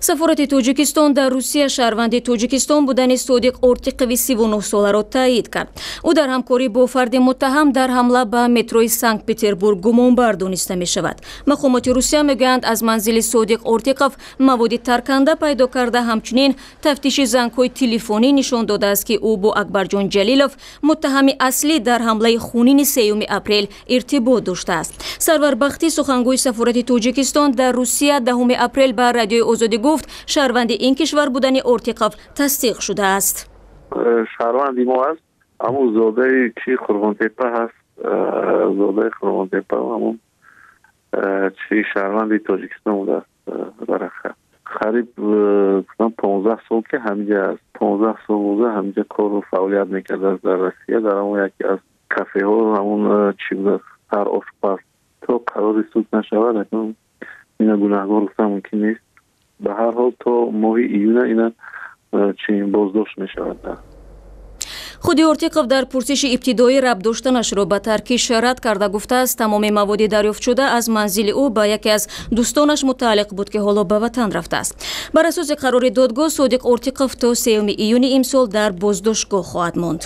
Сафорати Тоҷикистон дар Русия шаҳрванди Тоҷикистон будани Содиқ Ортиқови 39-соларо таъйид кард. Ӯ дар ҳамкорӣ бо фарди муттаҳам дар ҳамла ба метрои Санкт-Петербург гумонбар дониста мешавад. Мақомоти Русия мегӯянд, аз манзили Содиқ Ортиқов маводи тарканда пайдо карда, ҳамчунин тафтиши зангҳои телефонӣ нишон додааст, ки ӯ бо Акбарҷон Ҷалилов, муттаҳами аслӣ дар ҳамлаи хунини 3 апрел, иртибот доштааст. Сарвар Бахтӣ, сухангӯи сафорати Тоҷикистон дар Русия, 10 апрел ба Радиои Озодӣ гуфт, шаҳрванди ин кишвар будани Ортиқов тасдиқ шудааст. Шаҳрванди мо аст, ҳамун зодаи чи Қурғонтепа ҳаст, зодаи Қурғонтепа, ҳамун чи шаҳрванди Тоҷикистон будааст. Дар ҳақиқат қариб 15 сол ки ҳамиҷа аст, 15 сол боза ҳамиҷа кору фаъолият мекардааст дар Россия, дар ҳамон яке аз кафеҳо, ҳамун чӣ будааст, сар ошпаз. То қарори суд нашавад, акнун ина гунаҳгор гуфтан мумкин нест. Ба ҳар ҳол, то моҳи июна ина чи боздошт мешавад. Худи Ортиқов дар пурсиши ибтидоӣ рабт доштанашро ба таркиш рад карда, гуфтааст, тамоми маводи дарёфтшуда аз манзили ӯ ба яке аз дӯстонаш мутааллиқ буд, ки ҳоло ба ватан рафтааст. Бар асоси қарори додгоҳ, Содиқ Ортиқов то 3 июни имсол дар боздоштгоҳ хоҳад монд.